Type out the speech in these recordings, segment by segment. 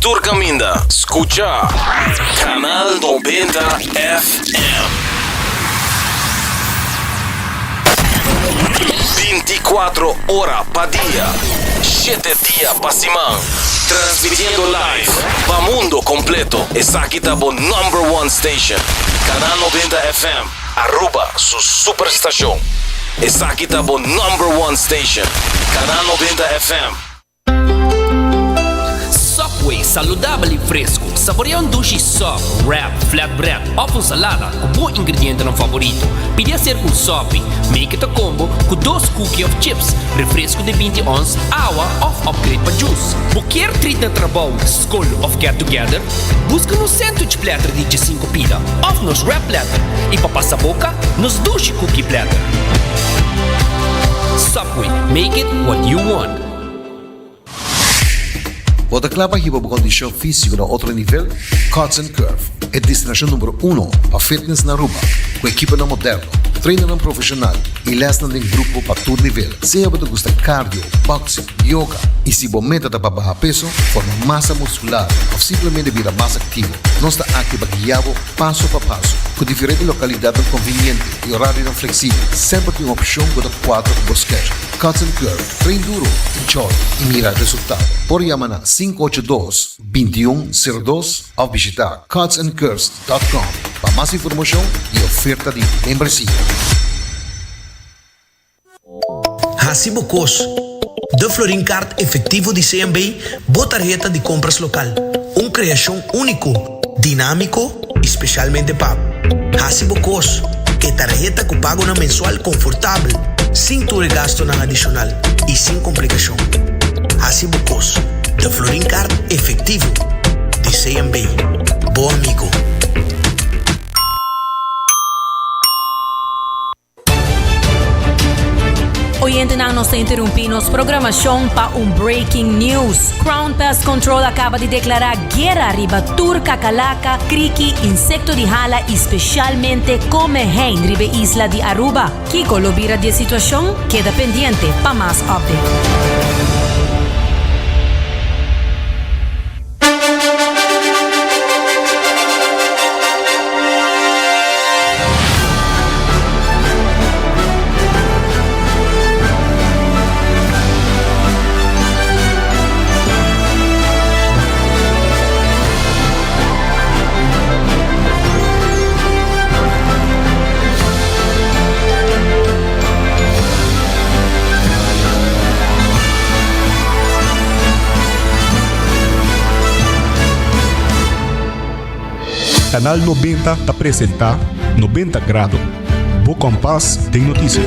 Tur caminda, scucha Canal 90 FM. 24 ora pa dia, 7 dia pa siman. Transmitiendo live pa mundo completo. Esaki ta bo number one station. Canal 90 FM, Aruba su superstacion. Esaki ta bo number one station. Canal 90 FM. Subway, saludabel y fresco. Saborea un dushi sub, wrap, flatbread of un salada cu bo ingredientenan favorito. Pidi hacer un sopi. Make it a combo cu dos cookie of chips, refresco di binti ons, awa of upgrade pa juice. Bo kier treat na trabou, scol of get together? Busca nos sandwich platter di djesinco pida of nos wrap platter y pa pasa boca, nos dushi cookie platter. Subway, make it what you want. Bo ta kla pa hiba bo kondishon físiko na otro nivel? Cuts and Curve, e destinashon number uno pa fitness na Aruba, ku ekiponan moderno, trainernan profeshonal i lèsnan den grupo pa tur nivel. Sea bo ta gusta cardio, boxing, yoga i si bo meta ta pa baha peso, forma masa muskular òf simplemente bira mas aktivo, nos ta aki pa guia bo paso pa paso. Ku diferente lokalidatnan konviniente i orarionan fleksibel, semper tin un opshon ku ta kuadra ku bo schedule. Cuts and Curve, train duro, enjoy y mira resultado. Por yama na 582 2102 of bishita cutsandcurves.com pa mas informacion y oferta di membresia. Hasi bo kos. De Florin Card Efectivo di CMB, bo tarheta di compras local. Un creacion unico, dinamico y specialmente pa bo. Hasi bo kos. E tarheta ku pagonan mensual konfortabel, sin tur e gastonan adishonal i sin komplikashon. Hasi bo kos. De Florin Card Efectivo di CMB. Bo amigo. Oyentenan nos ta interrumpí nos programacion pa un breaking news. Crown Pest Control acaba di declara guera riba tur kakalaka, kriki, insecto di hala y specialmente komehein riba e isla di Aruba. Kiko lo bira di e situacion? Keda pendiente pa mas update. Canal 90 ta presenta 90 Grado, bo kompas den noticia.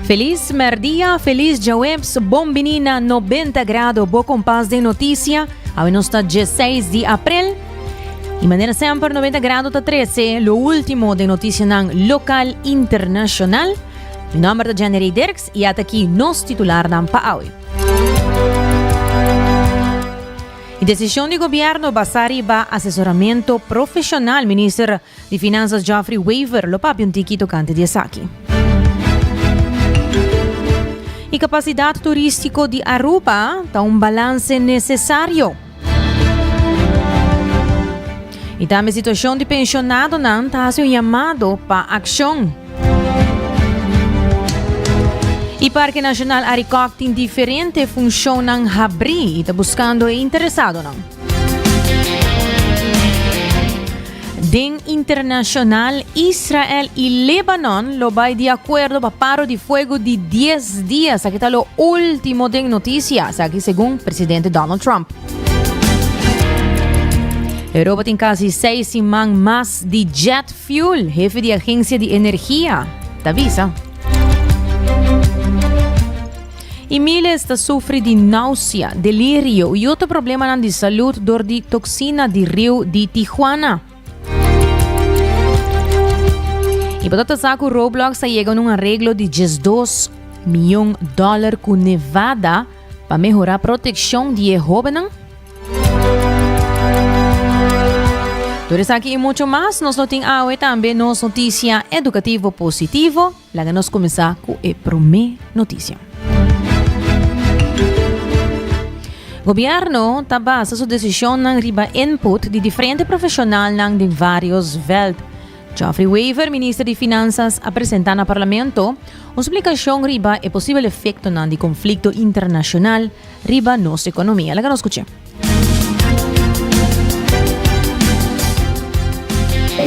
Feliz merdia, feliz djaweps, bon bini na 90 grado, bo kompas den noticia. Awe nos ta 16 di april. Y manera semper 90 grado ta trece lo último den noticianan local internacional. Mi nomber ta Jenny Dirks y ata aki nos titularnan pa awe. E decision di gobierno basa riba asesoramento profesional, minister di Finanzas Geoffrey Wever lo papia un tiki tocante di esaki. E capacidad turistico di Aruba ta un balance necesario. Y tambe situacion di pensionadonan ta haci un yamado pa accion. Y Parke Nacional Arikok tin diferente funcionnan habri y ta buscando e interesadonan. Den internacional, Israel y Lebanon lo bay di acuerdo pa paro di fuego di dies dia. Esaki ta lo ultimo den noticia, esaki segun presidente Donald Trump. Europa tin casi seis siman mas di jet fuel, hefe di agencia di energia ta bisa. Y miles ta sufri di nausea, delirio y otro problemanan di salud door di toxina di riu di Tijuana. Y bo ta sa cu Roblox a yega un arreglo di 12 miljoen dollar cu Nevada pa mehora proteccion di e hobennan? Tur esaki y mucho mas nos lo tin awe tambe nos noticia educativo positivo. Laga nos kuminsá ku e promé notisia. Gobièrnu ta basa su desishonnan riba input di diferente profeshonalnan den vários vèlt. Geoffrey Wever, minister di Finansas, a presentá na Parlamento un splikashon riba e posibel efektonan di konflikto internashonal riba nos ekonomia. Laga nos skuch'é.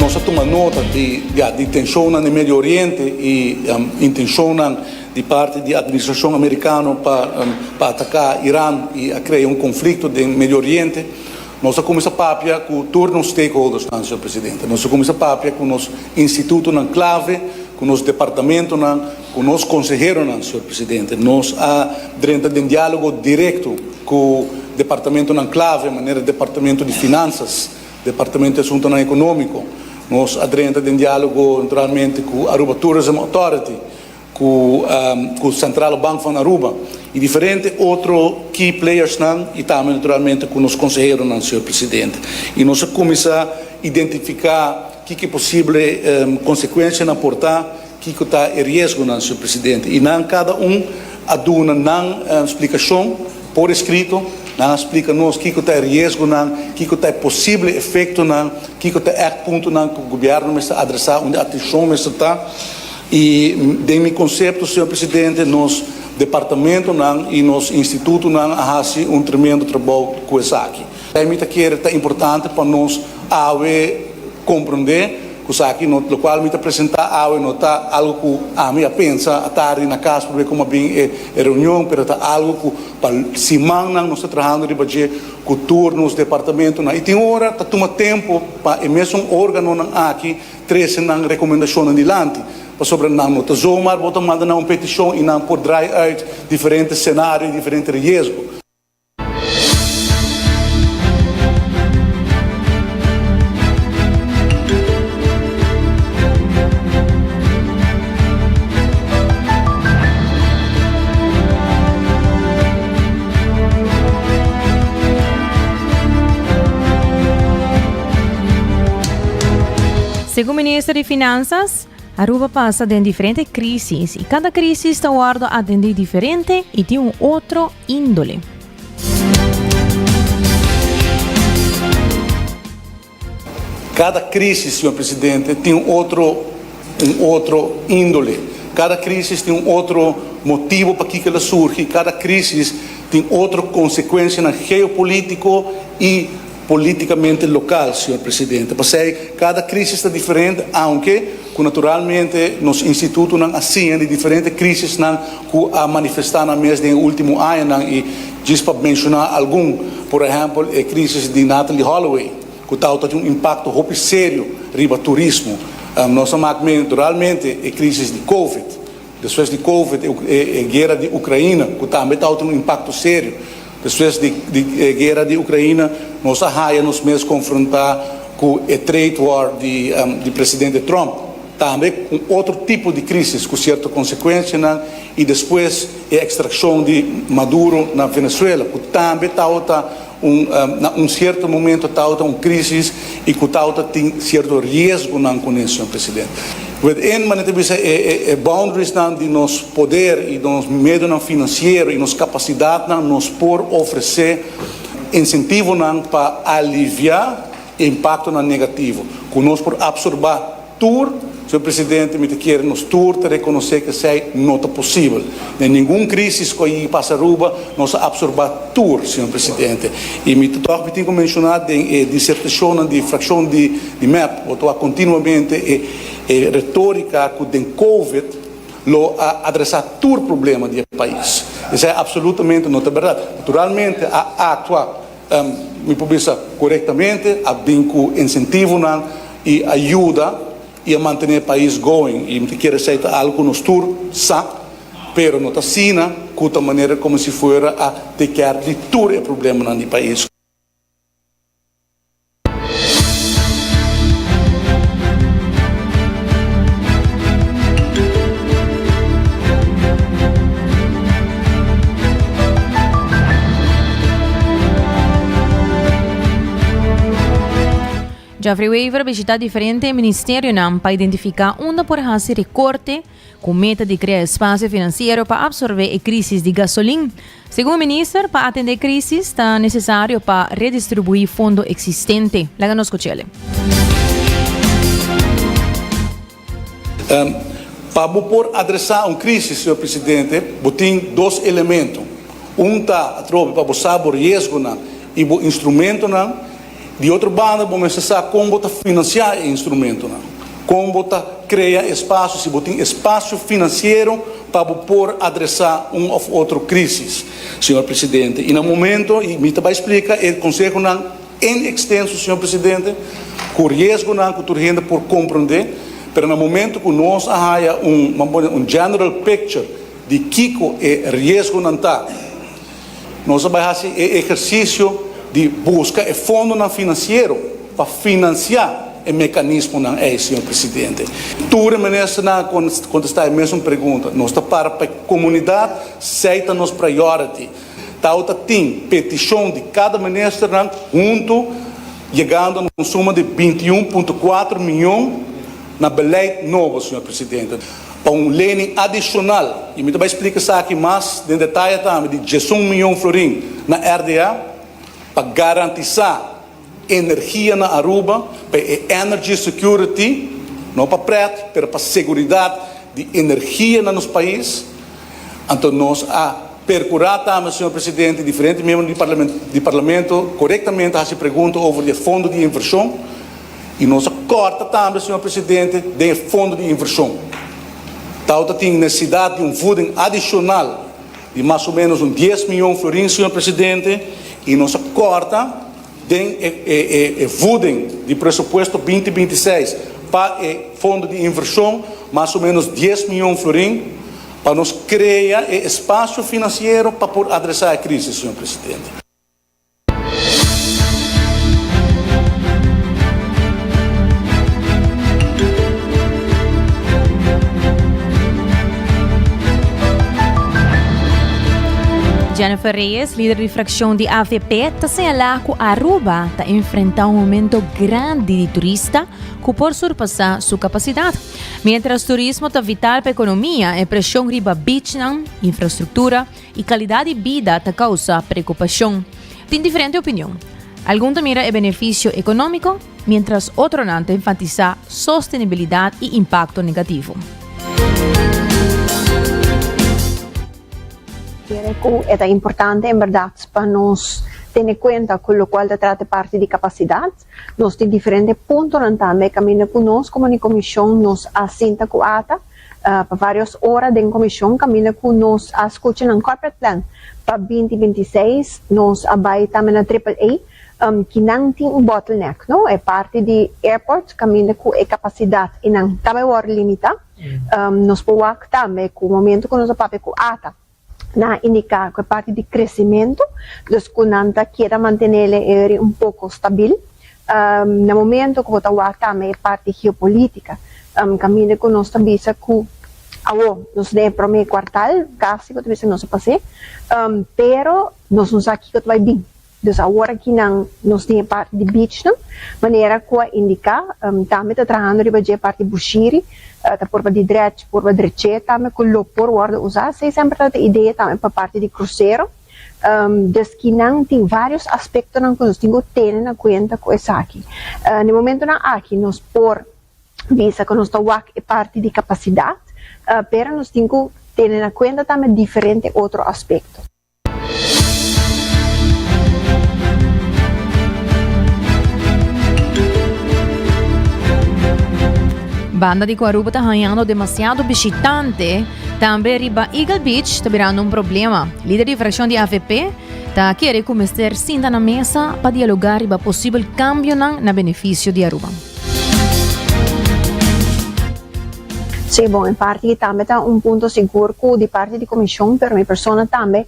Nos a tuma nota di ya di tenshonnan den Medio Oriente i intenshonnan di parti di administrashon amerikano pa pa ataká Iran i a krea un konflikto den Medio Oriente. Nos a kuminsá papia ku tur nos stakeholdersnan, señor presidente. Nos a kuminsá papia ku nos institutonan klave, ku nos departamentonan, ku nos konseheronan, señor presidente. Nos a drenta den diálogo direkto ku departamentonan klave, manera Departamento di Finansas, Departamento di Asuntonan Ekonómiko. Nos a drenta den diálogo naturalmente ku Aruba Tourism Authority, ku ku Centrale Bank van Aruba i diferente otro key playersnan i tambe naturalmente ku nos konseheronan, señor presidente. I nos a kuminsá identifiká kiko e posible konsekuensianan por ta, Kiko ta e riesgonan, señor presidente? I nan kada un a duna nan splikashon por eskrito. Nan a splika nos kiko ta e riesgonan, kiko ta e posible efektonan, kiko ta ègt puntonan ku gobièrnu mester adresá, unda e atenshon mester ta. I den mi konsepto, señor presidente, nos departamentonan i nos institutonan a hasi un tremendo trabou ku esaki. Mi ta kere ta importante pa nos awe komprondé Ku esaki no, lokual mi ta presentá awe no ta algu ku ami a pensa atardi na kas promé ku mi a bin e reunion, pero ta algu ku pa simannan nos ta trahando riba dje ku tur nos departamentonan. I tin ora ta tuma tempu pa e mesun órganonan aki trese nan rekomendashonnan dilanti, pasobra nan no ta zomaar bo ta manda nan un petishon i nan por draai uit diferente senario i diferente riesgo. Segun Minister di Finanzas, Aruba pasa den diferente crisis y cada crisis ta wordo atendi diferente y tin un otro índole. Cada crisis, señor presidente, tin un otro un otro índole. Cada crisis tin un otro motibo pakico el a surgi. Cada crisis tin otro consecuencianan geopolítico y Políticamente local, señor presidente. Pasey cada crisis ta diferente, aunke cu naturalmente nos institutonan a siña di diferente crisisnan cu a manifesta nan mes den e ultimo añanan y djis pa menciona algun, por ehempel e crisis di Natalee Holloway cu tawata tin un impacto hopi serio riba turismo. Nos a mak mee naturalmente e crisis di Covid, despues di Covid e guera di Ucraina cu tambe tawata tin un impacto serio. Despues di e guera di Ukraina nos a haya nos mes konfrontá ku e trade war di di presidente Trump, tambe un otro tipo di krísis ku sierto konsekuensianan i despues e ekstrakshon di Maduro na Venezuela ku tambe tabata un na un sierto momento tabata un krísis i ku tabata tin sierto riesgonan kuné, señor presidente. Within, manera ta bisa, e boundariesnan di nos poder i nos medionan finansiero i nos kapasidatnan, nos por ofresé insentivonan pa aliviá e impaktonan negativo ku nos por apsorbá tur. Señor Presidente, mi ta kere nos tur ta rekonosé ku esei no ta posibel. Den ningun krísis ku a yigi pasa Aruba, nos a apsorbá tur, señor Presidente. I mi ta tòg mi tin ku menshoná den e disertashonnan di frakshon di di mep, bo ta wak kontinuamente e e retórika ku den Covid lo a adresá tur problema di e pais. Esei apsolutamente no ta bèrdat. Naturalmente a aktua. Mi por bisa korektamente, a bin ku insentivonan i a yuda i a mantené e pais going. I mi ta kere esei ta algu ku nos tur sa, pero no ta asina ku ta manera komo si fuera a take care di tur e problemanan di pais. Geoffrey Wever a bishita diferente ministerionan pa identifica unda por haci recorte cu meta di crea espacio financiero pa absorbe e crisis di gasolin. Segun e minister, pa atende e crisis ta necesario pa redistribui fondo existente. Laga nos scuch'ele. Pa bo por adresá un krísis, señor presidente, bo tin dos elemento. Un ta atrobe pa bo sa bo riesgonan i bo instrumentonan. Di otro banda bo mester sa kon bo ta finansiá e instrumentonan, kon bo ta krea espasio, si bo tin espasio finansiero pa bo por adresá un òf otro krísis, señor presidente. I na momento, i mi ta bai splika e konsehonan. En extenso, señor presidente, cu riesgonan cu tur hende por comprende, pero na momento cu nos a haya un, ban pone, un general picture di kico e riesgonan ta, nos a bay haci e ehercicio di busca e fondonan financiero pa financia e mecanismonan ey, señor presidente. Tur e ministernan a contesta e mesun pregunta. Nos ta para pa e comunidad, sey ta nos priority. Tawata tin petishon di kada ministernan huntu yegando na un suma di 21.4 miyon na beleid nobo, señor presidente, pa un lening adishonal, i mi ta bai splika esaki mas den detaye tambe, di 11 miyon florin na RDA pa garantisá energia na Aruba, pa e energy security, no pa pret, pero pa seguridad di energia na nos pais. Anto nos a percura tambe, señor presidente, diferente miembro di di parlamento corectamente a haci pregunta over di e fondo di inversion y nos a corta tambe, señor presidente, den e fondo di inversion. Tawata tin necesidad di un voeding adicional di mas o menos un dies miyon florin, señor presidente, y nos a corta den e voeding di presupuesto binti binti seis pa e fondo di inversion mas o menos dies miyon florin pa nos crea e espacio financiero pa por adresa e crisis, señor presidente. Jennifer Reyes, lider di fraccion di avp, ta señala cu Aruba ta enfrenta un aumento grandi di turista cu por surpasa su capacidad. Mientras turismo ta vital pa economia, e presion riba beachnan, infrastructura y calidad di bida ta causa preocupacion. Tin diferente opinion. Algun ta mira e beneficio economico, mientras otronan ta enfatisa sostenibilidad y impacto negativo. Kere ku e ta importante en bèrdat pa nos tene kuenta ku lokual ta trata e parti di kapasidat. Nos tin diferente puntonan tambe kaminda ku nos komo di komishon nos a sinta ku ata pa vários ora den komishon kaminda ku nos a skucha nan corporate plan pa binti 26. Nos a bai tambe na Triple A kinan tin un bottleneck no e parti di airport kaminda ku e kapasidat einan tambe wòrdu limitá. Nos por wak tambe ku momento ku nos a papia ku ata nan a indiká ku e parti di kresimentu, dus ku nan ta keda mantenele e ori un poko stabil. Na momento ku bo ta wak tambe e parti geopolítika, kaminda ku nos ta bisa ku awo nos den e promé kuartal kasi bo ta bisa nos a pas'é, pero nos no sa kiko ta bai bin. Dus awor aki nan nos tin e parti di beachnan, manera ku a indiká, tambe ta trahando riba dje parti Bushiri, ta purba di drech, purba drech'é tambe ku lo por wòrdu usá, esei semper tabata e idea tambe pa parti di krusero. Dus ki nan tin vários aspektonan ku nos tin ku tene na kuenta ku esaki. Na e momentonan aki nos por. bisa ku nos ta wak e parti di kapasidat, pero nos tin ku tene na kuenta tambe diferente otro aspekto. Banda di ku Aruba ta hañando demasiado bishitante, tambe riba Eagle Beach ta birando un problema. Lider di frakshon di avp ta kere ku mester sinta na mesa pa dialogá riba posibel kambionan na benefisio di Aruba. Sí, bon, e parti aki tambe ta un punto sigur ku di parti di komishon, pero mi persona tambe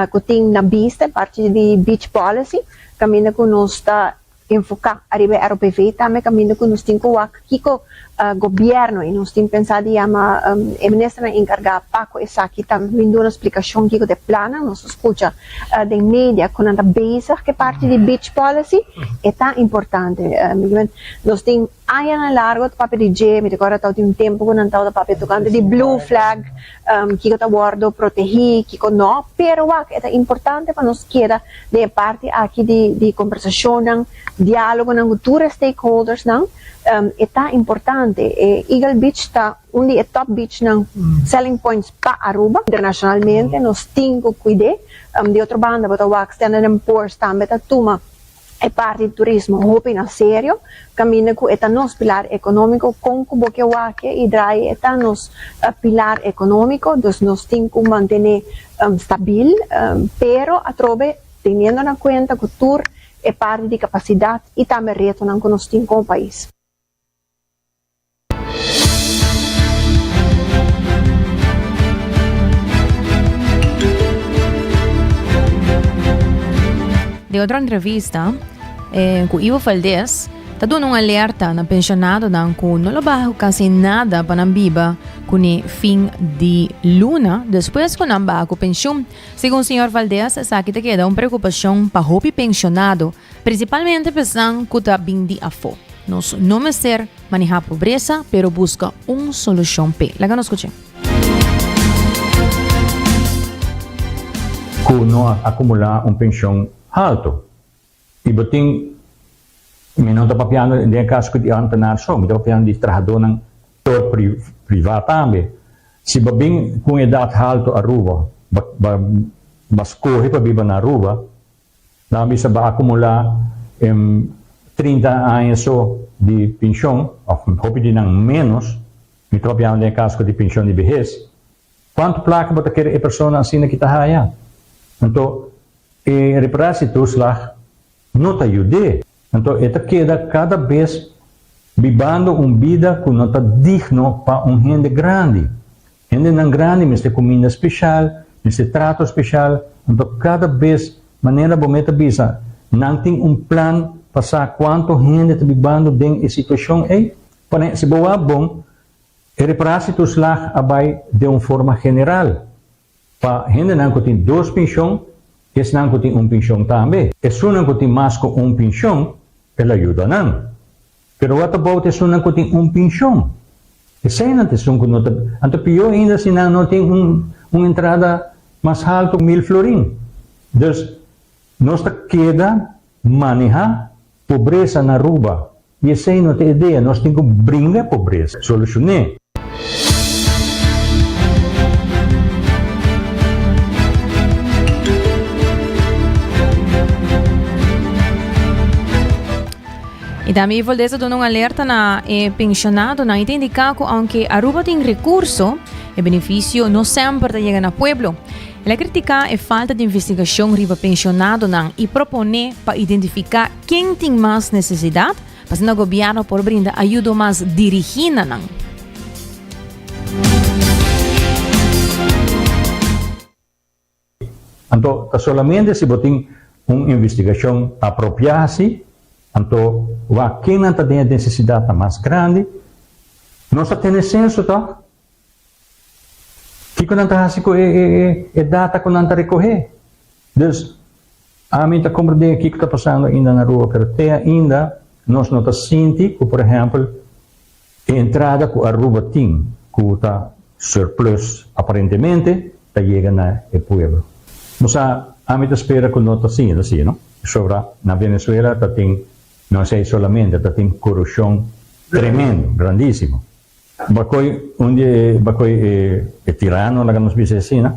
ku tin na bista e parti di beach policy, kaminda ku nos ta enfoká ariba e ROPV tambe kaminda ku nos tin ku wak kiko gobièrnu i nos tin pensá di yama e ministernan enkargá pa ku esaki tambe bin duna splikashon kiko ta e plannan. Nos a skucha den media ku nan ta bezig ku e parti di beach policy, e ta importante. Nos tin añanan largo ta papia di dje, mi ta kòrda tabatin un tempu ku nan tabata papia tokante di blue flag, kiko ta wòrdu protehí, kiko nò, pero wak e ta importante pa nos keda den e parti aki di di kombersashonnan, diálogonan ku tur e stakeholdersnan, e ta importante. E Eagle Beach ta un di e top beachnan, selling points pa Aruba. Internashonalmente nos tin ku kuid'é. Di otro banda bo ta wak Standard and Poor's tambe ta tuma e parti di turismo hopi na serio, kaminda ku e ta nos pilar ekonómiko, kon ku bo ke wak i draai e ta nos pilar ekonómiko, dus nos tin ku mantené stabil, pero atrobe teniendo na kuenta ku tur e parti di kapasidat i tambe retonan ku nos tin komo pais. Den otro entrevista eh, ku Ivo Valdez ta duna un alerta na pensionadonan ku no lo baha ku kasi nada pa nan biba kuné fin di luna despues ku nan baha ku penshun. Segun señor Valdez esaki ta keda un preokupashon pa hopi pensionado Principalmente p'esnan cu ta bin di afo. Nos no mester maneha pobresa, pero busca un solucion p'e. Laga nos scuch'e. Cu no a acumula un pension halto. Y bo tin, mi no ta papiando den e caso cu di ambtenaar so, mi ta papiando di trahadornan sector priva tambe. Si bo bin cu un edad halto Aruba, bo bo scoge pa biba na Aruba, Nan a bisa bo akumulá 30 aña so di penshon, òf hopi di nan ménos, mi ta papiando den e kaso ku di penshon di behes, kuantu plaka bo ta kere e persona asina ki ta haya? Anto e reparatietoeslag no ta yud'é. Anto e ta keda kada bes bibando un bida ku no ta digno pa un hende grandi. Hendenan grandi mester kuminda speshal, mester trato speshal, anto kada bes manera bo meta bisa nan tin un plan pa sa kuantu hende ta bibando den e situashon ei. Pone, si bo wak bon, e reparatietoeslag a bai den un forma general. Pa hendenan ku tin dos penshon, esnan ku tin un penshon tambe. Esunnan ku tin mas ku un penshon, el a yuda nan. Pero what about esunnan ku tin un penshon? Eseinan ta esun ku no ta. Anto pió ainda si nan no tin un un entrada mas haltu ku mil florin. Dus, nos ta keda manehá pobresa na Aruba. I esei no ta e idea, nos tin ku bringa e pobresa, solushon'é. I tambe Ivo Valdez a duna un alerta na e pensionadonan i ta indiká ku aunke Aruba tin rekurso, e benefisio no semper ta yega na pueblo. El a kritiká e falta di investigashon riba pensionadonan i proponé pa identifiká Ken tin mas nesesidat? Pa asina gobièrnu por brinda ayudo mas dirigí na nan. Anto ta solamente si bo tin un investigashon apropiá hasi, anto wak kennan ta den e nesesidatnan mas grandi. Nos ta tene senso tòg? Kiko nan ta hasi ku e data ku nan ta rekohé? Dus, ami ta komprendé kiko ta pasando ainda na Aruba, pero te ainda nos no ta sinti ku, por ehèmpel, e entrada ku Aruba tin, ku ta surplus aparentemente, ta yega na e pueblo. Bo sa, ami ta spera ku no ta asina, ta asina, no? Pasobra na Venezuela ta tin, no esei solamente, ta tin korupshon. Tremendo, grandísimo. Bo a koe un di e, bo a koe e, e tirano, laga nos bisa asina.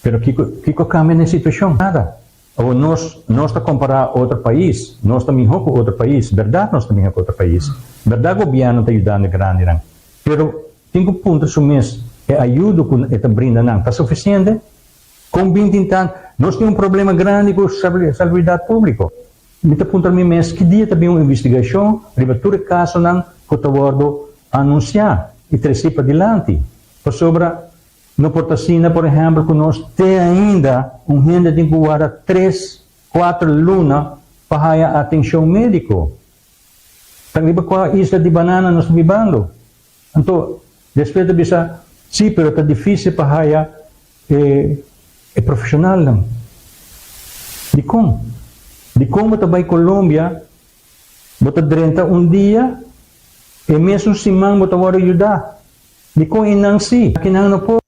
Pero kiko, kiko a kambia na e situashon? Nada. Awor nos, nos ta kompará otro pais, nos ta mihó ku otro pais. Bèrdat nos ta mihó ku otro pais. Bèrdat gobièrnu ta yudando e grandinan. Pero tin ku puntra su mes, e ayudo ku e ta brinda nan ta sufisiente? Kon bin tin tantu? Nos tin un problema grandi ku salubridat públiko. Mi ta puntra mi mes ki dia ta bin un investigashon riba tur e kasonan ku ta wòrdu anunsiá i tresí padilanti. Pasobra no por ta asina, por ehèmpel, ku nos te ainda un hende tin ku warda tres, kuater luna pa haya atenshon médiko. Ta riba kua isla di banana nos ta bibando? Anto, despues ta bisa, Sí, pero ta difísil pa haya e e profeshonalnan. Dikon? Dikon bo ta bai Colombia, bo ta drenta un dia, e mesun siman bo ta wòrdu yudá? Dikon einan sí, akinan no por?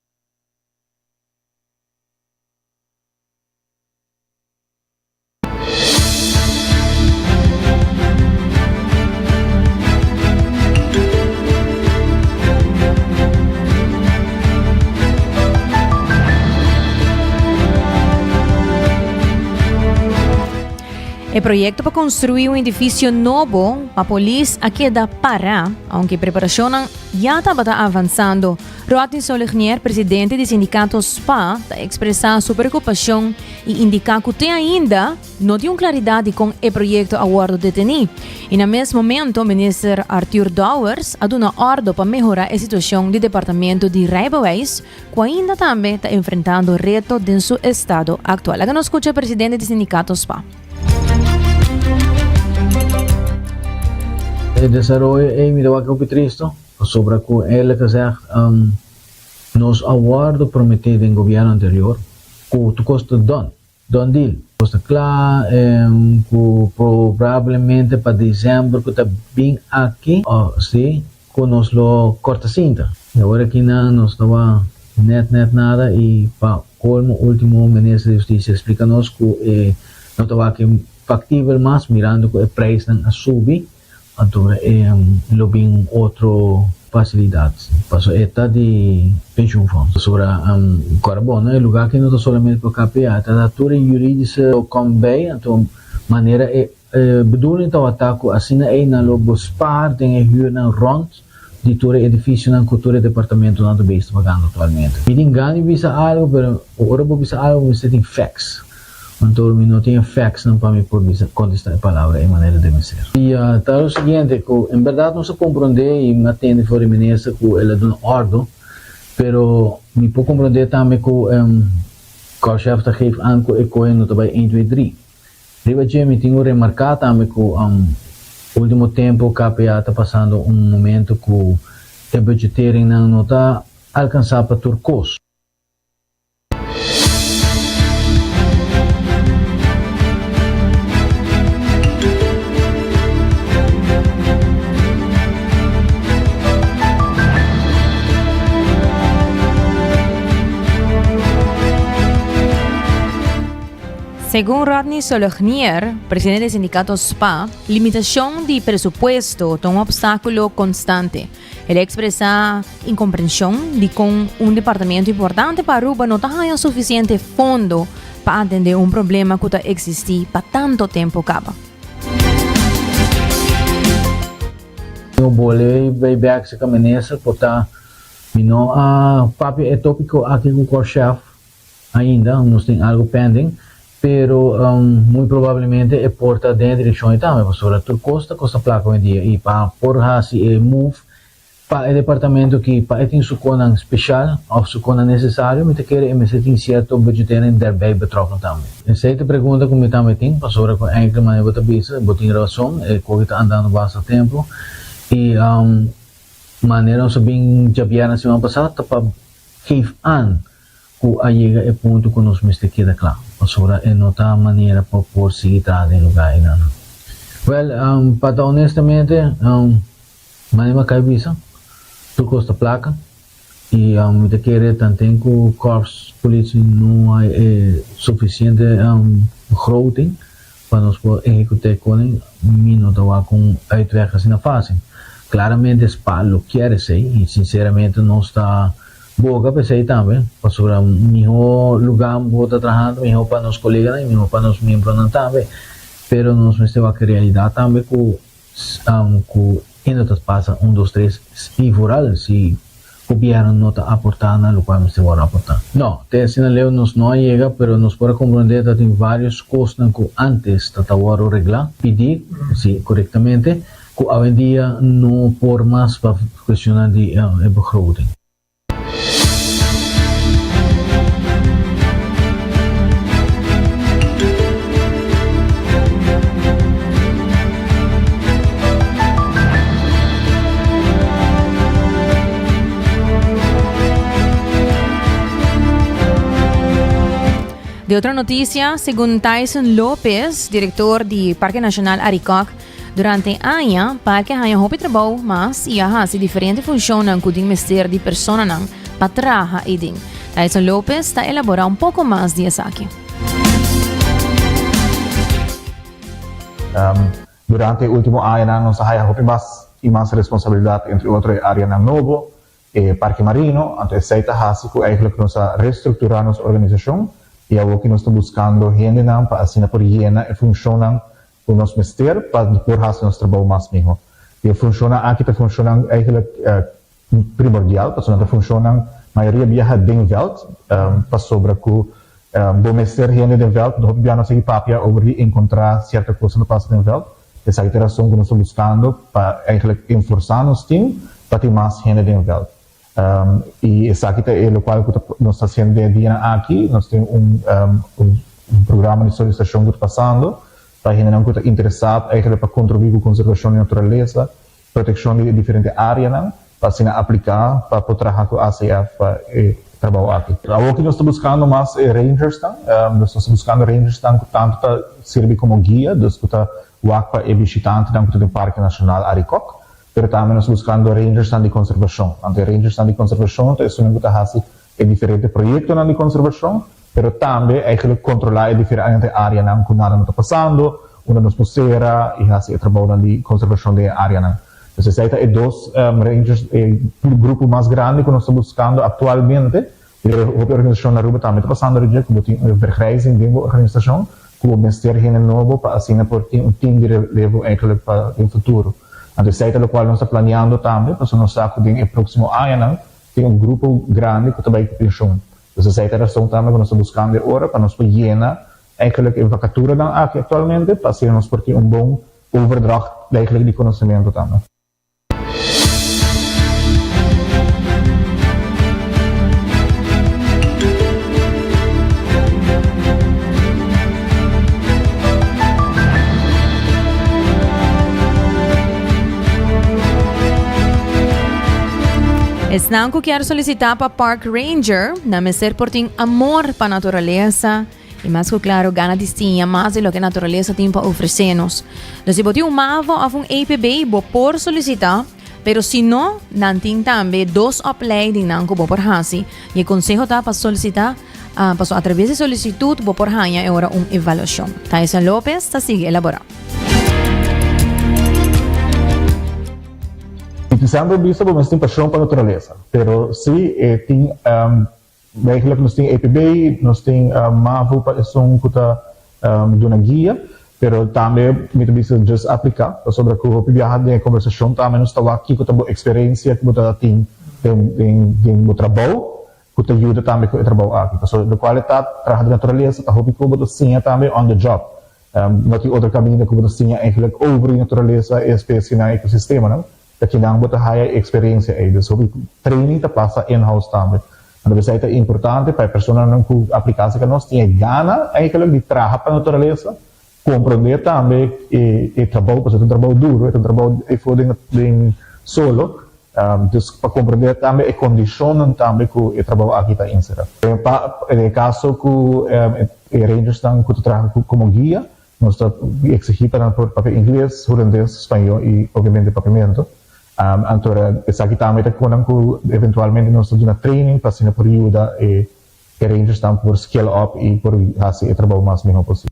E proyecto pa construi un edificio nobo pa polis a keda para, aunke preparacionnan ya tabata avanzando. Rodney Solignier, presidente di sindicato spa, ta expresa su preocupacion y indica cu te ainda no tin un claridad di con e proyecto a wordo deteni. Y na mes momento Minister Arthur Dowers a duna ordo pa mehora e situacion di Departamento di Rijbewijs cu ainda tambe ta enfrentando reto den su estado actual. Laga nos scucha e presidente di sindicato spa. E desaroyo ei mi ta wak hopi tristo pasobra cu eerlijk gezegd Nos a wordo promete den gobierno anterior cu tur cos ta done, done deal. Cos ta cla cu probablemente pa december cu ta bin aki, si, cu nos lo corta cinta. Y awor aki nan nos ta wak net net nada y pa colmo ultimo minister di Husticia a splica nos cu e no ta wak factibel mas mirando cu e prijsnan a subi. Anto e lo bin un otro facilidad paso e ta di pensioen fonds. Pasobra cora bon no e lugar aki no ta solamente pa KPA ta ta tur e juridische lo kom bij anto manera e bedoeling tawata cu asina ey nan lo bespaar den e huurnan rond di tur e edificionan cu tur e departamentonan ta bezig ta pagando actualmente. Mi tin gana di bisa algo pero ora bo bisa algo bo mester tin facts. Anto mi no tin e factsnan pa mi por bisa contesta e palabra e manera debe ser. Y ta lo siguiente, cu en berdad nos a comprende y mi a tende for di minister cu el a duna ordo, pero mi por comprende tambe cu Korpschef ta geef aan cu e coe no ta bay een, twee, drie. Riba dje mi tin cu remarca tambe cu ultimo tempo KPA ta pasando un momento cu e budgeteringnan no ta alcansa pa tur cos. Segun Rodney Solognier, presidente di sindicato spa, limitacion di presupuesto ta un obstaculo constante. El a expresa incomprension di con un departamento importante pa Aruba no ta haya suficiente fondo pa atende un problema cu ta existi pa tanto tempo caba. Mi bole bay bek cerca minister por ta mi no a papia e topico aki cu Korpschef ainda, nos tin algo pending, pero muy probablemente e por ta den e direccion ei tambe, pasobra tur cos ta costa placa hoy en dia y pa por haci e move pa e departamento ki pa e tin su conan special of su conan necesario mi ta kere e mester tin cierto budgetering daarbij betrokken tambe. Esey ta e pregunta cu mi tambe tin, pasobra cu enkele manera bo ta bisa, bo tin razon, e coki ta andando basta tempo y manera nos a bin djabièrnè siman pasa ta pa geef aan ku a yega e punto ku nos mester keda kla, pasobra e no ta manera pa por sigui traha den lugá einanan. Wèl, pa ta honestamente, manera mi a kai bisa, tur kos ta plaka, i mi ta kere tanten ku Korps Politie no hay e sufisiente begroting pa nos por ehekut'é konen, mi no ta wak un uitweg asina fásil. Claramente spa lo kier esey y sinceramente nos ta boga pa esey tambe pasobra miho lugar bo ta trahando miho pa nos coleganan y miho pa nos miembronan tambe. Pero nos mester wak e realidad tambe cu cu e no ta pasa un dos tres y vooral si gobierno no ta aporta na locual mester worde aporta. No, te asina leu nos no a yega pero nos por a comprende ta tin varios cosnan cu antes ta ta worde regla, pidi, si, corectamente, cu awendia no por mas pa cuestionnan di e begroting. Di otro noticia, segun Tyson Lopez, director di Parke Nacional Arikok, Durante aña, parke a haña hopi trabou mas i a hasi diferente funshonnan ku tin mester di personanan pa traha eiden. Tyson Lopez ta elaborá un poko mas di esaki. Durante e último añanan nos a haña hopi mas i mas responsabilidat, entre otro e áreanan nobo, e parke marino, anto esei ta hasi ku eigentlik nos a restrukturá nos organisashon i awoki nos ta buskando hendenan pa asina por yena e funshonnan ku nos mester pa por hasi nos trabou mas miho. I e funshonnan aki ta funshonnan eigentlik primordial, pasobra nan ta funshonnan mayoria biaha den vèlt, pasobra ku bo mester hende den vèlt, hopi biaha nos a sigui papia over di enkontrá sierto kosnan ta pasa den vèlt. Esaki ta e rason ku nos ta buskando pa eigentlik enforsá nos tim pa tin mas hende den vèlt. I esaki ta e lokual ku nos ta hasiendo den e dianan aki. Nos tin un un programa di solisitashon ku ta pasando pa hendenan ku ta interesá eigentlik pa kontribuí ku konservashon di naturalesa, protekshon di e diferente áreanan, pa asina apliká pa por traha ku ACF pa e trabou aki. Awoki nos ta buskando mas e rangersnan. Nos ta buskando rangersnan ku tantu ta sirbi komo guia, dus ku ta wak pa e bishitantenan ku ta den Parke Nashonal Arikok. Pero tambe nos buskando rangersnan di konservashon. Anto e rangersnan di konservashon ta esunnan ku ta hasi e diferente proyektonan di konservashon, pero tambe eigenlijk kontrolá e diferente áreanan ku nada no ta pasando, unda nos por sera i hasi e trabounan di konservashon den e áreanan. Pues esei ta e dos rangers, e grupo mas grandi ku nos ta buskando aktualmente. Pero hopi organisashon na Aruba tambe ta pasando dje ku bo tin un vergrijzing den bo organisashon ku bo mester hende nobo pa asina por tin un team di relevo eigenlijk pa den futuro. Anto esei ta lokual nos ta planeando tambe pasobra nos sa ku den e próksimo añanan tin un grupo grandi ku ta bai ku penshon. Dus esei ta e rason tambe ku nos ta buskando e ora pa nos por yena eigenlijk e vakaturanan aki aktualmente pa asina nos por tin un bon overdracht eigenlijk di konosementu tambe. Esnan ku kier solisitá pa Park Ranger, nan mester por tin amor pa naturalesa i mas ku klaro gana di siña mas di loke naturalesa tin pa ofresé nos. Dus si bo tin un mavo òf un EPB, bo por solisitá, pero si no, nan tin tambe dos opleidingnan ku bo por hasi i e konseho ta pa solisitá Pasobra atraves di solicitud bo por haña e ora un evaluacion. Tyson Lopez ta sigui elabora. Mi tin semper bisa bo mester tin pasion pa naturalesa, pero si e tin eigenlijk nos tin EPB, nos tin MAVO pa esun ku ta duna guia, pero tambe mi ta bisa just aplica, pasobra ku hopi biaha den e kombersashon tambe nos ta wak kiko ta bo eksperensia ku bo ta tin den den bo trabou, ku ta yuda tambe ku e trabou aki. Pasobra lokual e ta traha di naturalesa ta hopi ku bo ta siña tambe on the job. No tin otro kaminda ku bo ta siña eigenlijk over di naturalesa, e espesienan, e ekosistemanan. Ta kinan bo ta haya e eksperensia ei. Dus hopi training ta pasa in-house tambe. Anto p'esei ta importante pa e personanan ku apliká serka nos tin e gana eigenlijk di traha pa naturalesa, komprondé tambe e trabou, pasobra ta un trabou duru, e ta un trabou ei for den solo. Dus pa comprende tambe e condicionnan tambe cu e trabou aki ta encera. Pa e caso cu e rangersnan cu ta traha como guia, nos ta exigi pa nan por papia ingles, hulandes, spaño y obviamente papiamento. Anto esaki tambe ta conan cu eventualmente nos ta duna training pa asina por yuda e rangersnan por scale up y por haci e trabou mas miho posibel.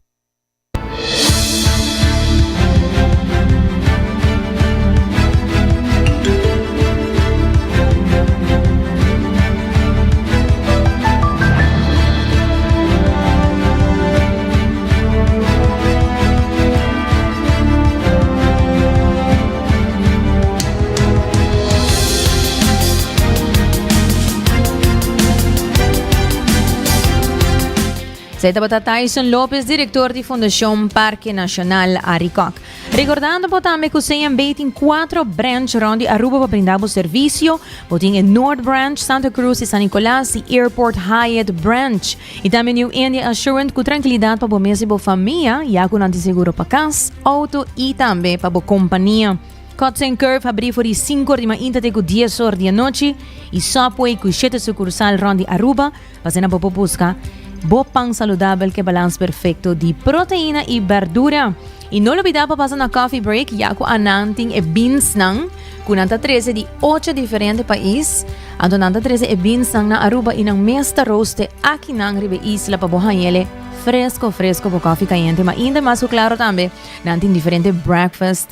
Esei tabata Tyson Lopez, director di Fundacion Parke Nacional Arikok. Recordando bo tambe cu CMB tin cuatro branch rond di Aruba pa brinda bo servicio. Bo tin e Noord Branch, Santa Cruz y San Nicolas y Airport Hyatt Branch. Y tambe New India Assurant cu tranquilidad pa bo mes y bo famia, ya cu nan tin seguro pa cas, auto y tambe pa bo compania. Cuts and Curve habrí for di sinku or di mainta te cu dies or di anochi y Subway cu shete sucursal rond di Aruba. Pa asina bo por busca bo pan saludabel cu e balans perfecto di proteina y berdura. Y no lubida pa pasa na Coffee Break ya cu anan tin e beansnan cu nan ta trece di ocho diferente pais. Anto nan ta trece e beansnan na Aruba y nan mes ta rooste akinan riba e isla pa bo hañele fresco fresco bo coffee cayente. Ma inda mas cu claro tambe nan tin diferente breakfast.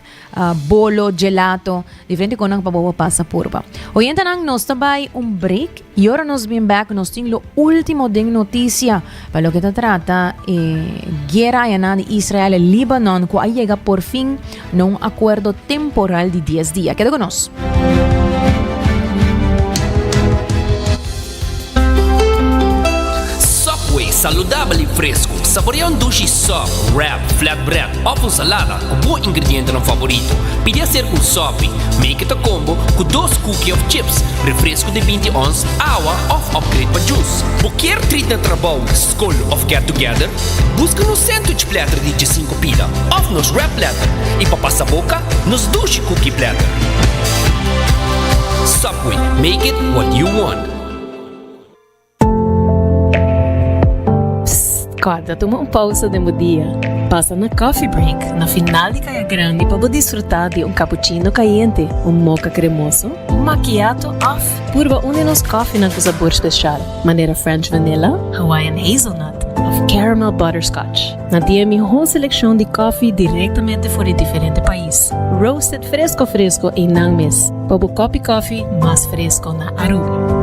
Bolo, gelato, diferente konan pa bo pasa purba. Oyentenan, nos ta bai un break y ora nos bin back nos tin lo ultimo den noticia pa loke ta trata e guera ayanan di Israel y Libanon cu a yega por fin na un acuerdo temporal di dies dia. Keda cu nos. Subway, saludabel y fresco. Saborea un dushi sub, wrap, flatbread of un salada cu bo ingredientenan favorito. Pidi hacer un sopi. Make it a combo cu dos cookie of chips, refresco di binti ons, awa of upgrade pa juice. Bo kier treat na trabou, scol of get together? Busca nos sandwich platter di djesinco pida of nos wrap platter y pa pasa boca, nos dushi cookie platter. Subway, make it what you want. Psst, kòrda tuma un pousa den bo dia. Pasa na Coffee Break na final di Kaya Grandi pa bo disfrutá di un cappuccino kayente, un mocha kremoso, un macchiato òf purba un di nos kòfinan ku sabor speshal, manera French Vanilla, Hawaiian Hazelnut òf Caramel Butterscotch. Nan tin e mihó selekshon di kòfi direktamente for di diferente pais, roasted fresko fresko einan mes, pa bo kòpi kòfi mas fresko na Aruba.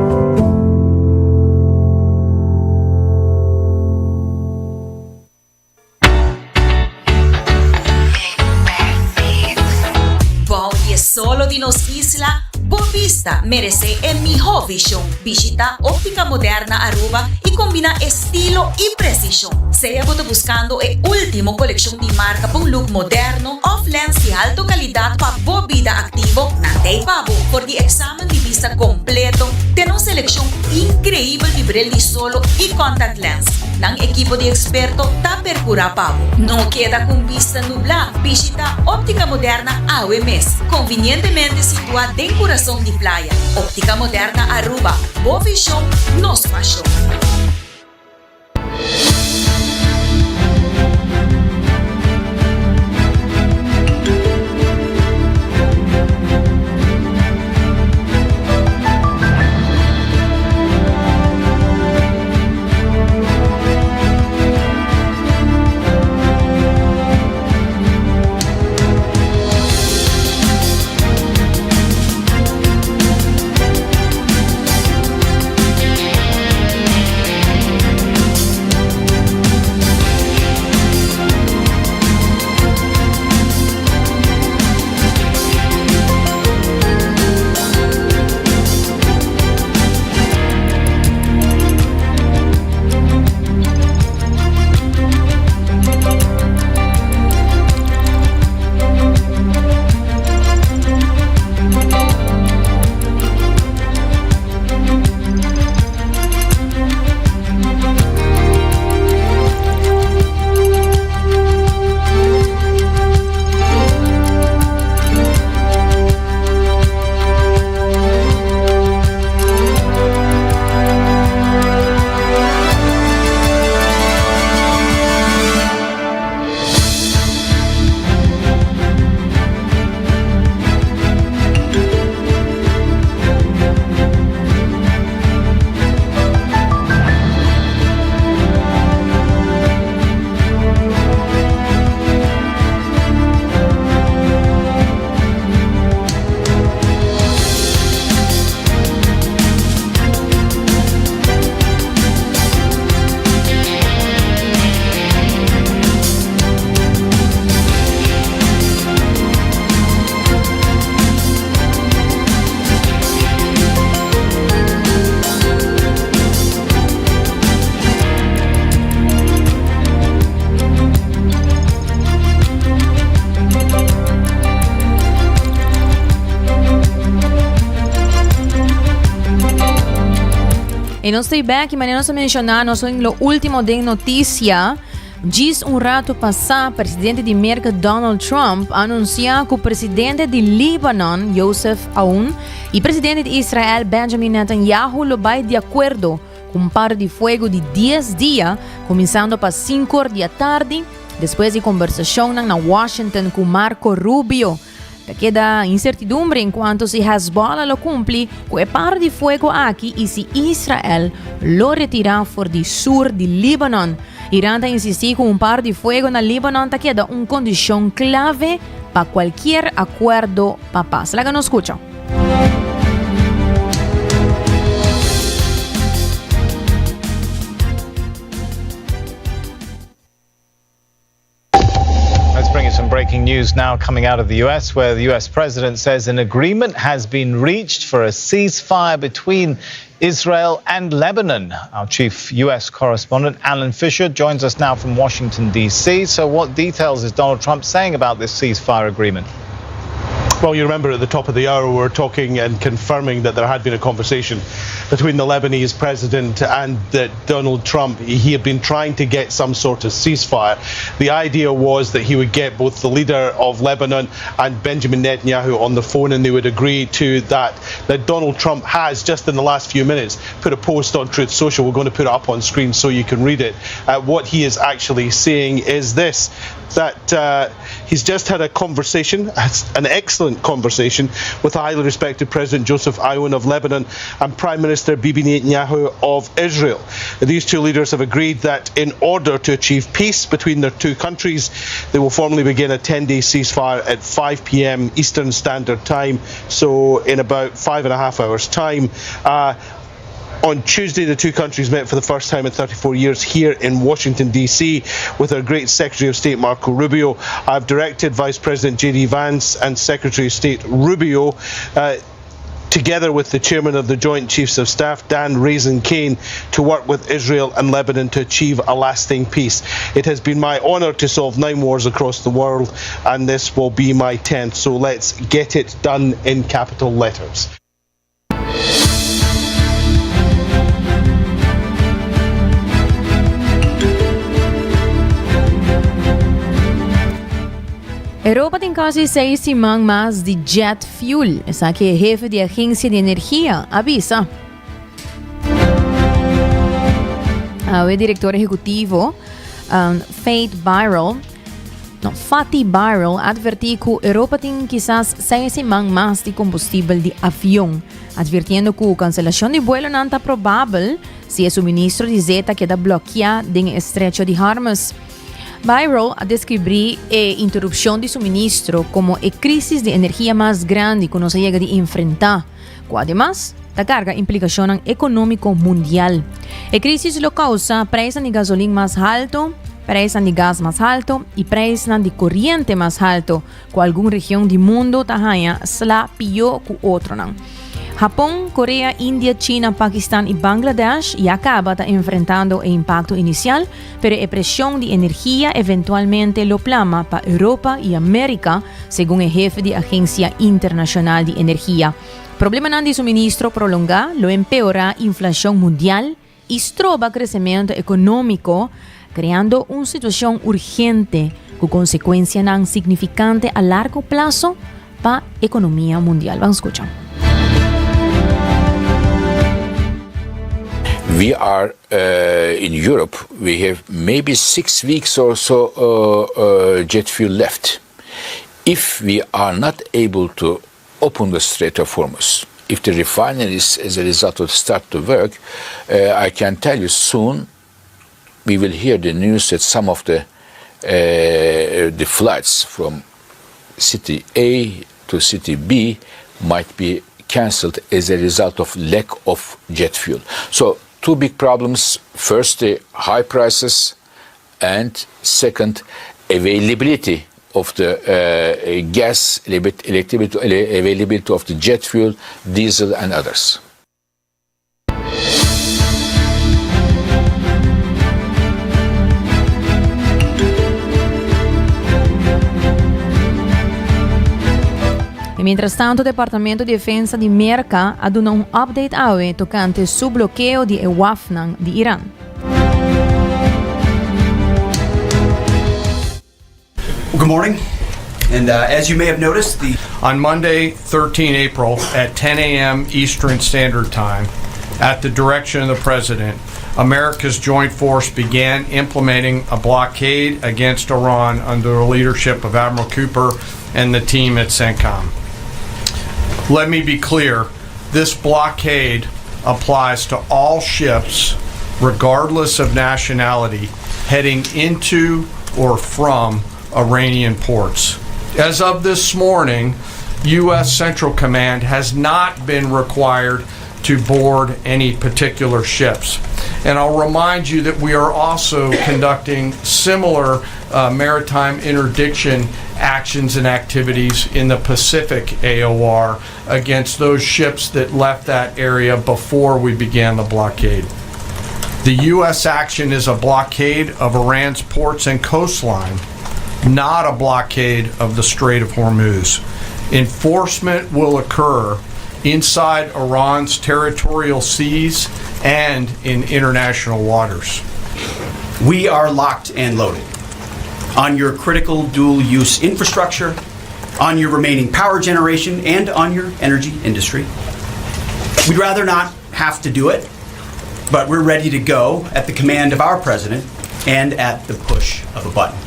Bou di e solo di nos isla, bo bista meresé e mihó vishon. Bishita Óptica Moderna Aruba i kombiná estilo i presishon. Sea bo ta buskando e último kolekshon di marka pa un look moderno òf lens di alto kalidat pa bo bida aktivo, nan t'ei pa bo. For di eksamen di bista kompleto te nos selekshon inkreibel di bril di solo i contact lens, nan ekipo di eksperto ta perkurá pa bo. No keda ku un bista nublá, bishitá Óptica Moderna awe mes, konvinientemente situá den kurason di playa. Óptica Moderna Aruba, bo vishon, nos pashon. Y nos ta back y manera nos a menciona, nos tin lo ultimo den noticia. Djis un rato pasa, presidente di Merca Donald Trump a anuncia cu presidente di Libanon Joseph Aoun y presidente di Israel Benjamin Netanyahu lo bay di acuerdo cu un paro di fuego di dies dia, cuminsando pa cincor di atardi, despues di conversacionnan na Washington cu Marco Rubio. Ta keda insertidumbre en kuanto si Hezbollah lo kumpli ku e paro di fuego aki i si Israel lo retirá for di sur di Libanon. Iran ta insistí ku un paro di fuego na Libanon ta keda un kondishon klave pa kualkier akuerdo pa pas. Laga nos skucha. Let's bring you some breaking news now coming out of the US, where the US president says an agreement has been reached for a ceasefire between Israel and Lebanon. Our chief U.S. correspondent, Alan Fisher, joins us now from Washington, D.C. So, what details is Donald Trump saying about this ceasefire agreement? Well, you remember at the top of the hour, we were talking and confirming that there had been a conversation between the Lebanese president and that Donald Trump. He had been trying to get some sort of ceasefire. The idea was that he would get both the leader of Lebanon and Benjamin Netanyahu on the phone and they would agree to that. That Donald Trump has, just in the last few minutes, put a post on Truth Social. We're going to put it up on screen so you can read it. Uh, what he is actually saying is this that uh, he's just had a conversation, an excellent conversation, with the highly respected President Joseph Aoun of Lebanon and Prime Minister Bibi Netanyahu of Israel. These two leaders have agreed that in order to achieve peace between their two countries, they will formally begin a 10 day ceasefire at 5 p.m. Eastern Standard Time, so in about five and a half hours' time. Uh, on Tuesday, the two countries met for the first time in 34 years here in Washington, D.C., with our great Secretary of State Marco Rubio. I've directed Vice President J.D. Vance and Secretary of State Rubio. Uh, together with the chairman of the Joint Chiefs of Staff, Dan Raisin Kane, to work with Israel and Lebanon to achieve a lasting peace. It has been my honor to solve nine wars across the world, and this will be my 10th. So let's get it done in capital letters. Europa tin casi seis siman mas di jet fuel, esaki e hefe di Agencia di Energia a bisa. Awe director ejecutivo um, Faith Birol No, Fatih Birol a advertí ku Europa tin kisas seis siman mas di kombustibel di avion, advirtiendo ku kanselashon di buelonan ta probabel si e suministro di zeta keda blòkiá den e Estrecho di Hormuz. Birol a deskribí e interupshon di suministro komo e krísis di energia mas grandi ku nos a yega di enfrentá, ku ademas ta karga implikashonnan ekonómiko mundial. E krísis lo kousa preisnan di gasolin mas haltu, preisnan di gas mas haltu i preisnan di koriente mas haltu, ku algun region di mundu ta haña sla pió ku otronan. Hapon, Korea, India, China, Pakistan i Bangladesh ya kaba ta enfrentando e impakto inisial, pero e preshon di energia eventualmente lo plama pa Europa i Amérika, segun e hefe di Agensia Internashonal di Energia. Problemanan di suministro prolongá lo empeorá inflashon mundial i stroba kresementu ekonómiko, kreando un situashon urgente ku konsekuensianan signifikante a largo plaso pa ekonomia mundial. Ban skucha. We are in Europe, we have maybe six weeks or so jet fuel left. If we are not able to open the Strait of Hormuz, if the refineries as a result of start to work, uh, I can tell you soon we will hear the news that some of the uh, the flights from city A to city B might be cancelled as a result of lack of jet fuel. So two big problems. First, the high prices, and second, availability of the uh, gas, availability of the jet fuel, diesel, and others. E Mientrastanto Departamento di Defensa di Merka a duna un update awe tokante su blokeo di e wafnan di Iran. Good morning and as you may have noticed the. On Monday, 13 April at 10 a.m. Eastern Standard Time, at the direction of the President, America's joint force began implementing a blockade against Iran under the leadership of Admiral Cooper and the team at CENTCOM. Let me be clear this blockade applies to all ships, regardless of nationality, heading into or from Iranian ports. As of this morning, U.S. Central Command has not been required to board any particular ships. And I'll remind you that we are also conducting similar uh, maritime interdiction actions and activities in the Pacific AOR against those ships that left that area before we began the blockade. The U.S. action is a blockade of Iran's ports and coastline, not a blockade of the Strait of Hormuz. Enforcement will occur inside Iran's territorial seas and in international waters. We are locked and loaded on your critical dual use infrastructure, on your remaining power generation, and on your energy industry. We'd rather not have to do it, but we're ready to go at the command of our president and at the push of a button.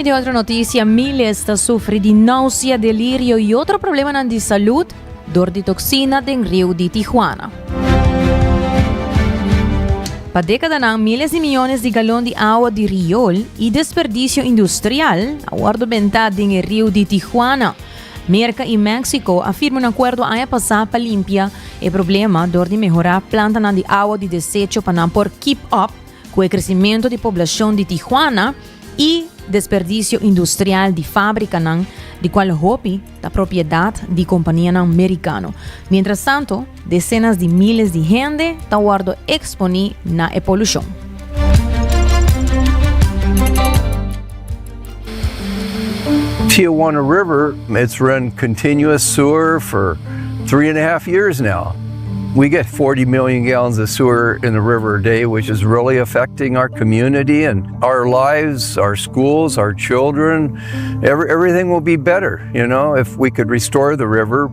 Y den otro noticia, miles ta sufri di nausea, delirio y otro problemanan di salud dor di toxina den riu di Tijuana. Pa décadanan, miles di miyones di galon di awa di riool y desperdicio industrial a wordo benta den e riu di Tijuana. Merka i Mexico a firma un akuerdo aña pasá pa limpia e problema dor di mehorá plantanan di awa di desecho pa nan por keep up ku e kresimentu di poblashon di Tijuana i desperdisio industrial di fábrikanan di kual hopi ta propiedat di kompanianan merikano. Mientrastanto, desenas di miles di hende ta wòrdu eksponí na e polushon. Tijuana River, it's run continuous sewer for three and a half years now. We get 40 million gallons of sewer in the river a day, which is really affecting our community and our lives, our schools, our children. Every, everything will be better, you know, if we could restore the river.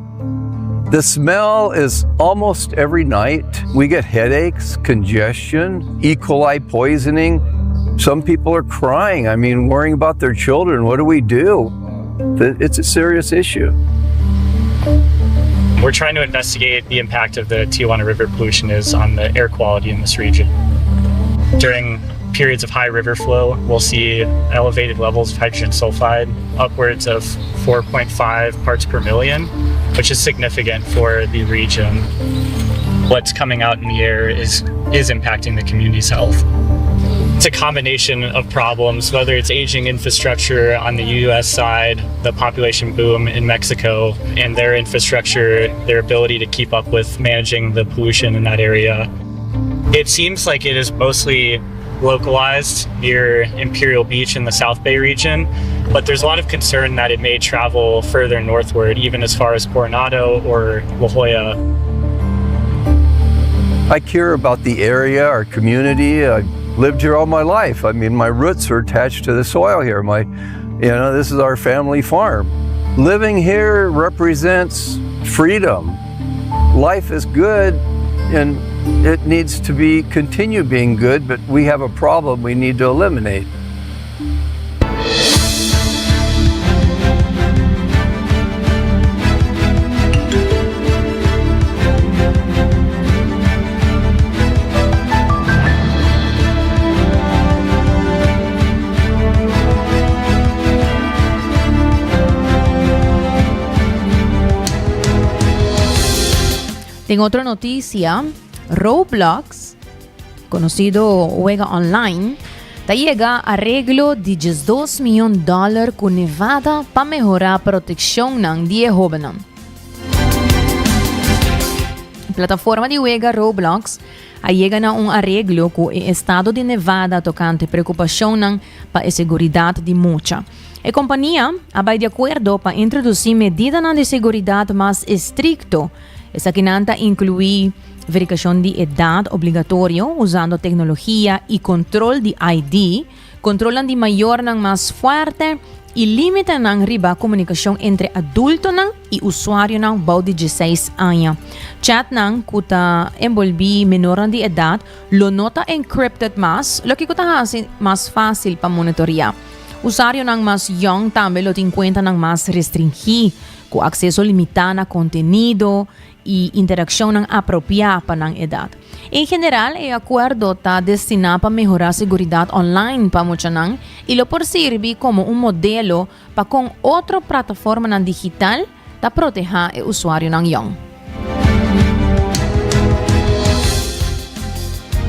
The smell is almost every night. We get headaches, congestion, E. coli poisoning. Some people are crying. I mean, worrying about their children. What do we do? It's a serious issue. We're trying to investigate the impact of the Tijuana River pollution is on the air quality in this region. During periods of high river flow, we'll see elevated levels of hydrogen sulfide, upwards of 4.5 parts per million, which is significant for the region. What's coming out in the air is, is impacting the community's health. It's a combination of problems, whether it's aging infrastructure on the US side, the population boom in Mexico, and their infrastructure, their ability to keep up with managing the pollution in that area. It seems like it is mostly localized near Imperial Beach in the South Bay region, but there's a lot of concern that it may travel further northward, even as far as Coronado or La Jolla. I care about the area, our community. I've lived here all my life. I mean, my roots are attached to the soil here. My, you know, this is our family farm. Living here represents freedom. Life is good and it needs to be continue being good, but we have a problem we need to eliminate. Den otro noticia, Roblox, conocido wega online, ta yega areglo di 12 miyon dollar cu Nevada pa mehora proteccionnan di e hobennan. Plataforma di wega Roblox a yega na un areglo ku e estado di Nevada tokante preokupashonnan pa e seguridat di mucha. E kompania a bai di akuerdo pa introdusí medidanan di seguridat mas estrikto. Esakinan ta inkluí verikashon di edat obligatorio usando teknologia i kontrol di ID, Kontrolnan di mayornan mas fuerte i límitenan riba komunikashon entre adultonan i usuarionan bou di dieseis aña. Chatnan ku ta enbolbí menornan di edat lo no ta encrypted mas, loke ku ta hasi mas fásil pa monitoreá. Usuarionan mas yòn tambe lo tin kuentanan mas restringí, ku akseso limitá na kontenido i interakshonnan apropiá pa nan edat. En general, e akuerdo ta destiná pa mehorá seguridat online pa muchanan i lo por sirbi komo un modelo pa kon otro plataformanan digital ta protehá e usuarionan yòn.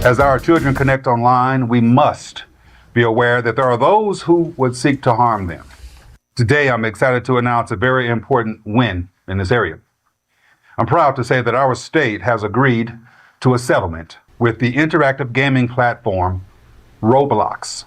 As our children connect online, we must be aware that there are those who would seek to harm them. Today, I'm excited to announce a very important win in this area. I'm proud to say that our state has agreed to a settlement with the interactive gaming platform Roblox.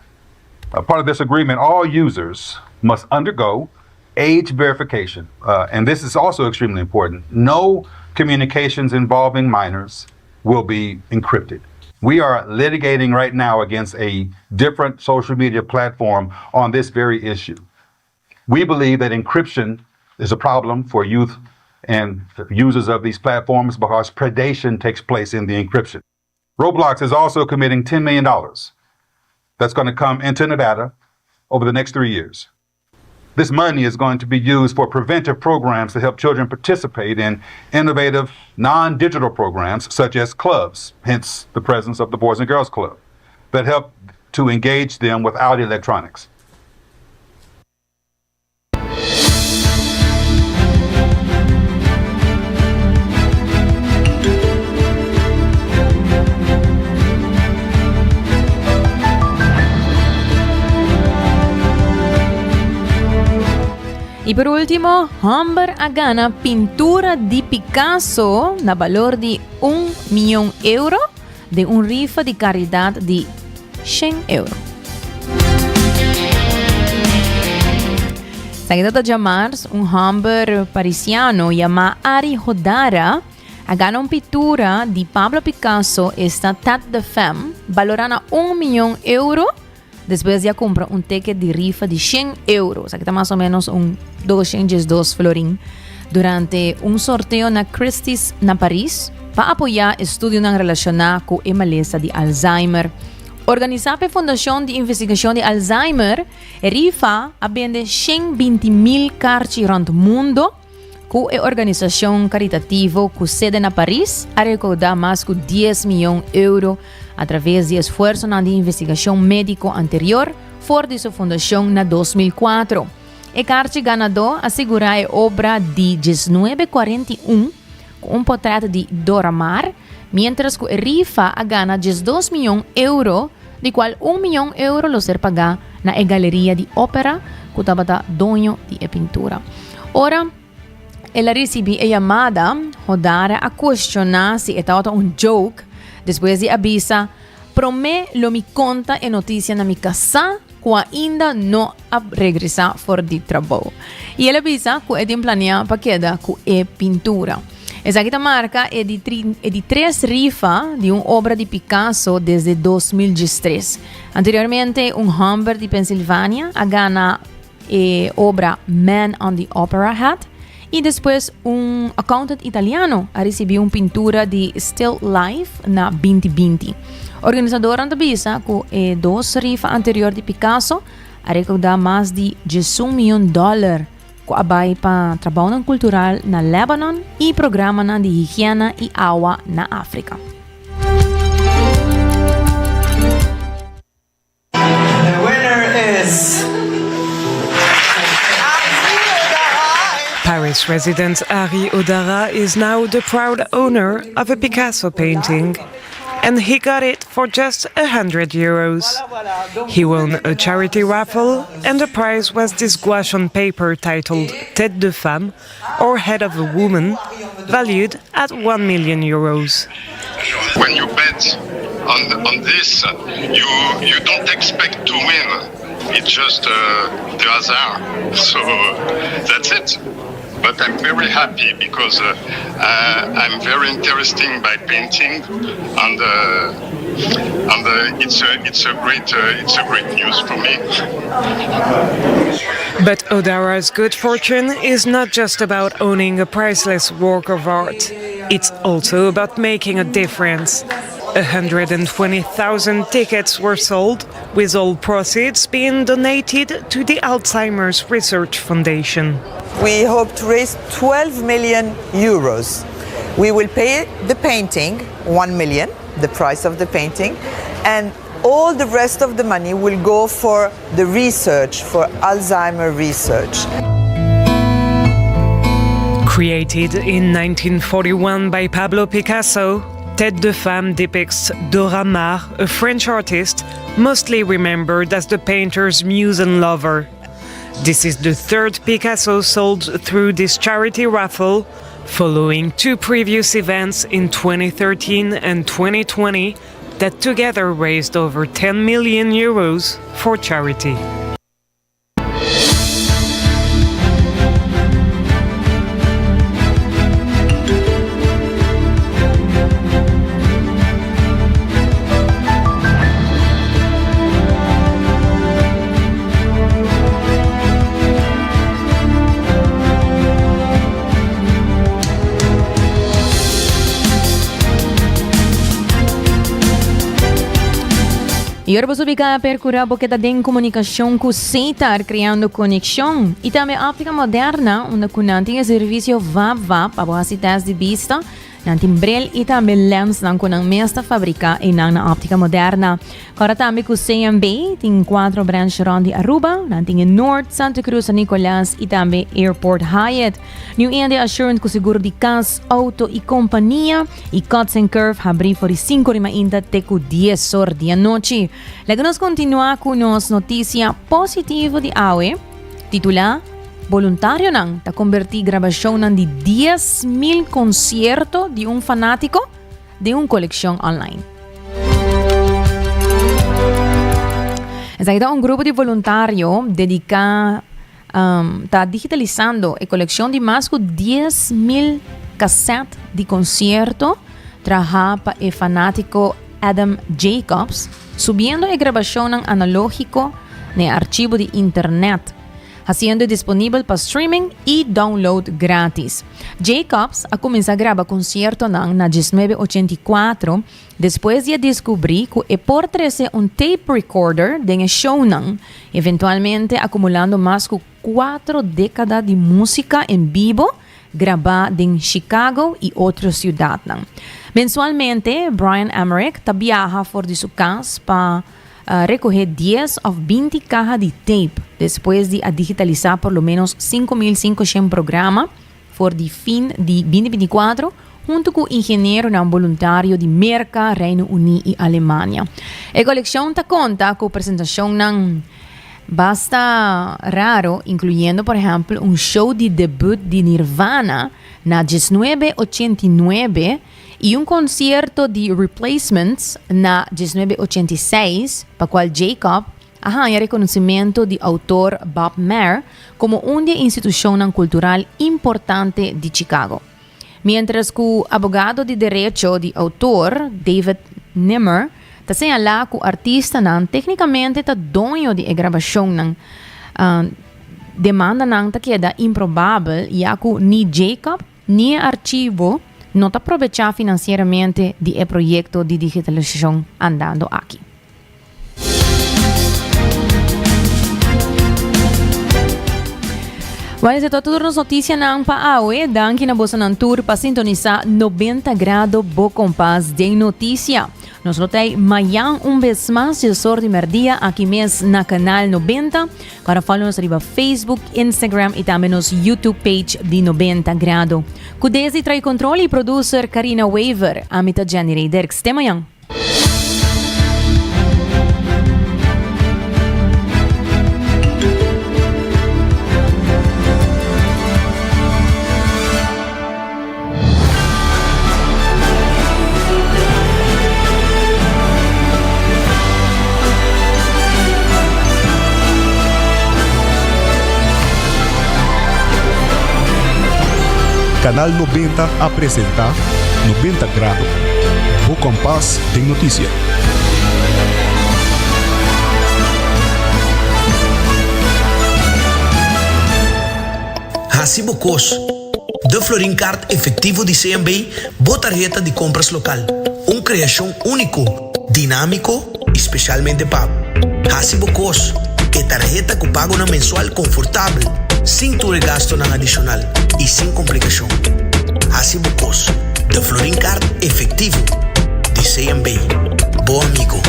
A part of this agreement, all users must undergo age verification, uh, and this is also extremely important. No communications involving minors will be encrypted. We are litigating right now against a different social media platform on this very issue. We believe that encryption is a problem for youth and users of these platforms because predation takes place in the encryption. Roblox is also committing $10 million that's going to come into Nevada over the next three years. This money is going to be used for preventive programs to help children participate in innovative non digital programs such as clubs, hence the presence of the Boys and Girls Club, that help to engage them without electronics. Y por último, homber a gana pintura di Picasso na balor di un miyon euro den un rifa di caridad di shen euro. Esaki ta djamars, un homber parisiano yamá Ari Hodara a gana un pintura di Pablo Picasso, esta Tête de Femme, balorá na un miyon euro, despues di a kumpra un ticket di rifa di shen euro, esaki ta mas o menos un 212 florin, durante un sorteo na Christie's na Paris pa apoyá estudionan relashoná ku e malesa di Alzheimer. Organisá pa e Fundashon di Investigashon di Alzheimer, e rifa a bende 120 mil karchi rònt mundo, ku e organisashon karitativo ku sede na Paris a rekoudá mas ku dies mion euro atraves di esfuersonan di investigashon médiko anterior for di su fundashon na 2004. E karchi ganadó a sigurá e obra di diesnuebe kuarenta i un ku un potrèt di Dora Maar, miéntras ku e rifa a gana diesdos mion euro, di kual un mion euro lo ser pagá na e galeria di ópera ku tabata doño di e pintura. Ora el a risibí e yamada, Hodara a kuestioná si e tabata un joke, despues di a bisa, Promé lo mi konta e notisia na mi kasá ku ainda no a regresá for di trabou. I el a bisa ku e tin planeá pa keda ku e pintura. Esaki ta marka e di e di tres rifa di un obra di Picasso desde 2013. Anteriormente un hòmber di Pennsylvania a gana e obra Man on the Opera Hat i despues un accountant italiano a risibí un pintura di Still Life na 2020. Organisadornan ta bisa ku e dos rifa anterior di Picasso a rekoudá mas di 11 mion dòler ku a bai pa trabounan kultural na Lebanon i programanan di higiena i awa na Afrika. The winner is. Paris resident Ari Odara is now the proud owner of a Picasso painting and he got it for just a 100 euros. He won a charity raffle and the prize was this gouache on paper titled Tête de femme or Head of a Woman, valued at 1 million euros. When you bet on, on this, you, you don't expect to win. It's just uh, the hazard. So that's it. But I'm very happy because uh, uh, I'm very interested by painting, and uh, and uh, it's a it's a great uh, it's a great news for me. But Odara's good fortune is not just about owning a priceless work of art. It's also about making a difference. 120,000 tickets were sold, with all proceeds being donated to the Alzheimer's Research Foundation. We hope to raise 12 million euros. We will pay the painting, 1 million, the price of the painting, and all the rest of the money will go for the research, for Alzheimer research. Created in 1941 by Pablo Picasso, Tête de Femme depicts Dora Maar, a French artist, mostly remembered as the painter's muse and lover. This is the third Picasso sold through this charity raffle, following two previous events in 2013 and 2020 that together raised over 10 million euros for charity. I ora bo ubica percura bo keda den comunicacion cu Setar, creando conexion. Y tambe Optica Moderna, unda cu nan tin e servicio vap vap pa bo haci test di bista. Nan tin bril y tambe lensnan cu nan mes ta fabrica eynan na Optica Moderna. Cora tambe cu CMB tin cuatro branch rond di Aruba. Nan tin in Noord, Santa Cruz, San Nicolas y tambe Airport Hyatt. New India Assurance cu seguro di cas, auto y compania. Y Cuts and Curve habri for di 5 di mainta te cu 10 or di anochi. Laga nos continua cu nos noticia positivo di awe, titula Boluntarionan ta converti grabacionnan di 10,000 concierto di un fanatico den un coleccion online. Esaki ta un grupo di voluntario dedica um, ta digitalisando e coleccion di mas cu 10,000 cassette di concierto traha pa e fanatico Adam Jacobs, subiendo e grabacionnan analogico na e archivo di internet, haciendo e disponibel pa streaming y download gratis. Jacobs a cuminsa graba conciertonan na 1984 despues di a descubri cu e por trece un tape recorder den e shownan, eventualmente acumulando mas cu cuatro decada di musica en bibo grabá den Chicago i otro siudatnan. Mensualmente, Brian Emmerich ta biaha for di su kas pa rekohé dies òf 20 kaha di tape, despues di a digitalisá por lo ménos 5500 programa for di fin di 2024 huntu ku ingenieronan boluntario di Merka, Reino Uní i Alemania. E kolekshon ta konta ku presentashonnan Basta raro, incluyendo por ehempel un show di debut di Nirvana na 1989 y un concierto di Replacements na 1986, pa cual Jacob a haña reconocimento di autor Bob Mehr como un di e institucionnan cultural importante di Chicago. Mientras cu abogado di derecho di autor David Nimmer ta señala cu artistanan tecnicamente ta doño di e grabacionnan, demandanan ta keda improbabel ya cu ni Jacob ni e archivo no ta probecha financieramente di e proyecto di digitalisacion andando aki. Bueno, esei ta tur nos noticianan pa awe. Danki na bosonan tur pa sintonisa 90 Grado Bo Kompas den Noticia. Nos lo tei mayan un bes mas djesor di merdia aki mes na Canal 90. Kora follow nos riba Facebook, Instagram y tambe nos YouTube page di 90 Grado. Ku desdi trai control y producer Karina Wever, ami ta Jenny Ray Dirks. Te mayan. Canal 90 a presenta 90 Grado, bo kompas den notisia. Hasi bo kos. De Florin Card Efectivo di CMB, bo tarheta di compras local. Un creacion unico, dinamico y specialmente pa bo. Hasi bo kos. E tarheta cu pagonan mensual confortabel, sin tur e gastonan adicional y sin complicacion. Hasi bo kos. De Florin Card Efectivo di CMB. Bo amigo.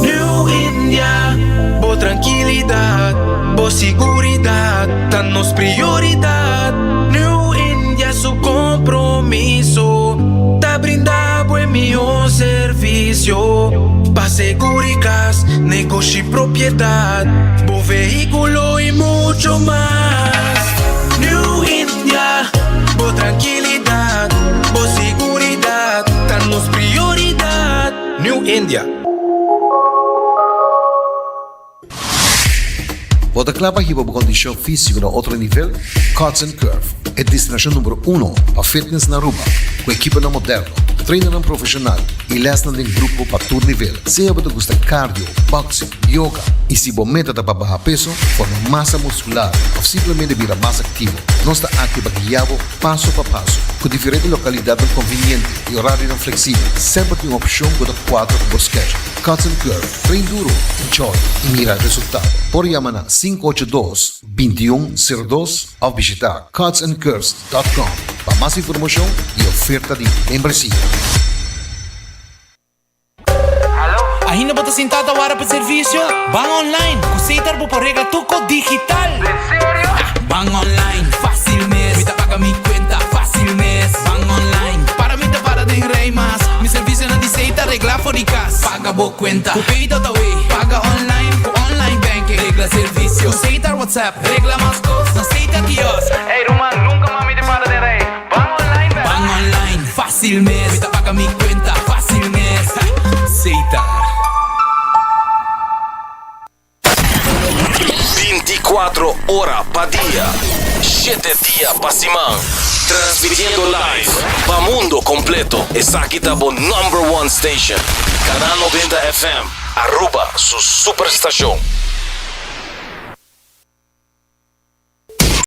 New India, bo trankilidat, bo siguridat ta nos prioridat. New India su kompromiso ta brinda bo e mihó servisio pa seguri kas, negoshi, propiedat, bo vehíkulo i mucho mas. New India, bo trankilidat, bo siguridat ta nos prioridat. New India. Bo ta kla pa hiba bo kondishon físiko na otro nivel? Cuts and Curve, e destinashon number uno pa fitness na Aruba, ku ekiponan moderno, trainernan profeshonal i lèsnan den grupo pa tur nivel. Sea bo ta gusta cardio, boxing, yoga i si bo meta ta pa baha peso, forma masa muskular òf simplemente bira mas aktivo, nos ta aki pa guia bo paso pa paso. Ku diferente lokalidatnan konviniente i orarionan fleksibel, semper tin un opshon ku ta kuadra ku bo schedule. Cuts and Curve, train duro, enjoy i mira resultado. Por yama na 582 2102 òf bishita cutsandcurves.com pa mas informashon i oferta di membresia. Ainda bo ta sintá ta wara pa servisio? Ban online! Ku Setar bo por regla tur kos digital! Den serio? Ban online, fácil mes! Mi ta paga mi kuenta fácil mes! Ban online, para mi ta para den rei mas! Mi servisionan di Setar regla for di kas! Paga bo kuenta ku Pay.awe! Paga online ku online banking! Regla servisio ku Setar WhatsApp! Regla mas kos na Setar kiosk! Ey ruman, nunka mas mi ta para den rei! Ban online bek! Ban online, fácil mes! Mi ta paga mi kuenta fácil mes! Setar. 24 ora pa dia, shete dia pa siman. Transmitiendo live pa mundo completo. Esaki ta bo number one station. Canal 90 FM, Aruba su superstacion.